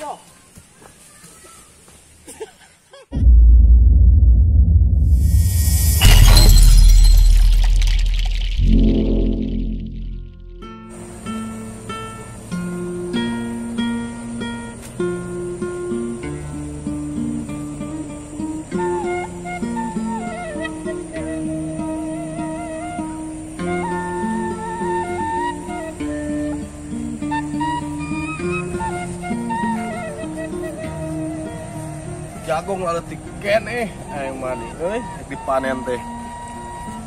Ayo. Jagung leutik keneh aing mah euy dipanen teh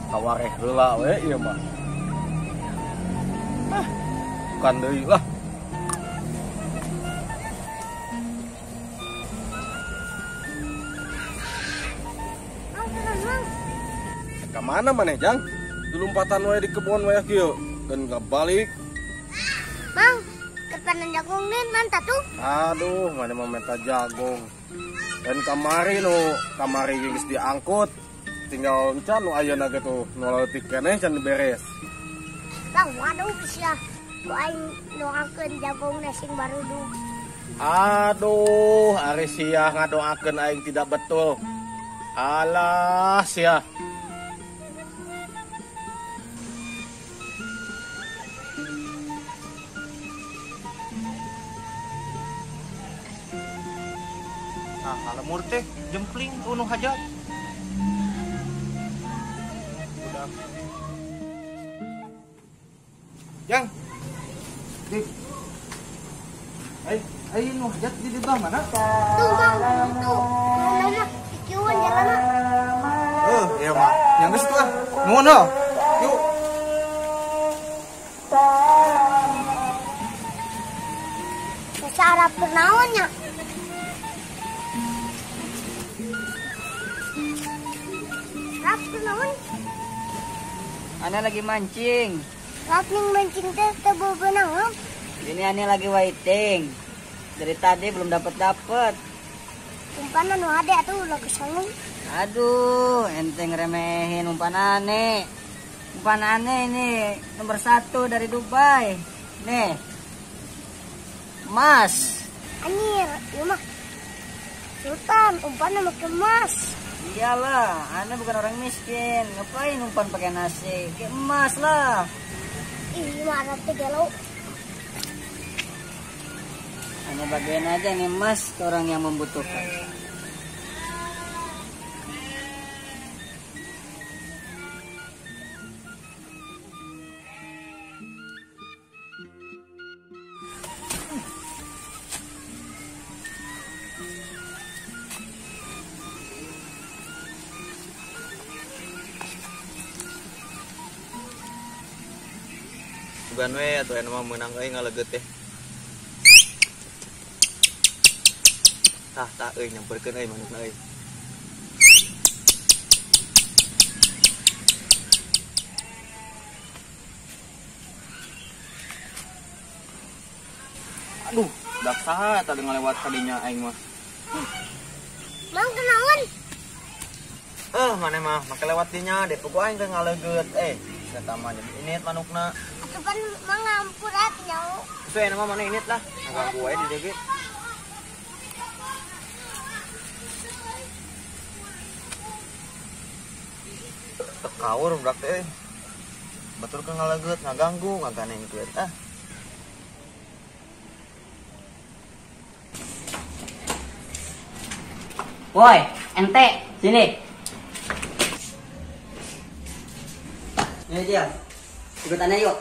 kawareh heula we ieu mah. Ah, bukan deui lah. Ka mana maneh, Jang? Dilumpatan we di kebon we kieu, dan gak balik. Mang, kepanen jagung nih mantap tuh. Aduh, maneh mah minta jagung. Dan kamari nu kamari geus diangkut, tinggal encan nu ayeuna ge tuh nu leutik keneh can diberes. Bang, waduh sia. Ku aing doakeun jagungna sing barudug. Aduh, ari sia ngadoakeun aing tidak betul. Alah sia. Nah, lemur teh jempling nu hajat. Udah. Yang. Dik. Ai, ai nu hajat di dieu mana? Tuh, Bang, tuh. Mana mah kikieuan jalanna. Heuh, ieu mah. Yang geus tuh ah. Nuhun heuh. Yuk. Cara pernaonnya. Ana lagi mancing. Rapning mancing teh teu bebenang. Ini Ana lagi waiting. Dari tadi belum dapat-dapat. Umpan anu hade atuh ulah kesangung. Aduh, ente ngeremehin umpan ane. Umpan ane ini nomor 1 dari Dubai. Nih. Emas. Anjir, ieu mah. Sultan, umpanna make emas. Iyalah, ane bukan orang miskin. Ngapain umpan pakai nasi? Kayak emas lah. Ih, marah teh gelo. Ane bagian aja nih emas ke orang yang membutuhkan. Bukan we atuh anu mah meunang euy ngaleget teh. Tah tah euy nyamperkeun euy manukna euy. Aduh, dak saha eta ngalewat kadinya aing mah. Mang kenaon? Maneh mah make lewat dinya deh pugu aing teh ngaleget eh. Eta mah jadi init manukna. Atuh kan mang ngampur atuh nyaho. Geus we mah maneh init lah. Ngaganggu wae di dieu ge. Teu kaur budak teh euy. Batur keur ngaleget ngaganggu ngaganeng kieu tah. Woi, ente, sini. Ini dia. Ikut aneh yuk.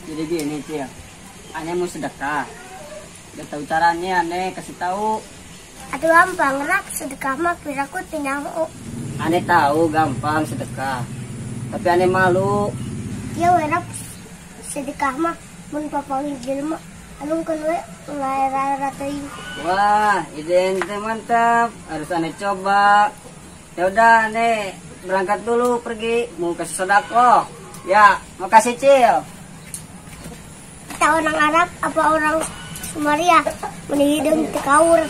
Jadi gini, Cil. Aneh mau sedekah. Gak tahu caranya, aneh kasih tahu. Aduh gampang, rak sedekah mah piraku teu nyaho. Aneh tahu gampang sedekah. Tapi aneh malu. Ya we rak sedekah mah mun papanggih jelema alungkeun we ulah teuing. Wah, ide ente mantap. Harus aneh coba. Ya udah, aneh berangkat dulu pergi mau kasih sedekah. Ya, makasih Cil. Kita orang Arab apa orang Sumaria meni hideung teu kaur.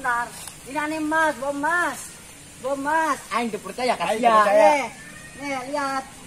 Bentar. Ini aneh emas, bawa emas. Bawa emas. Aing teu percaya ka sia. Nih, lihat.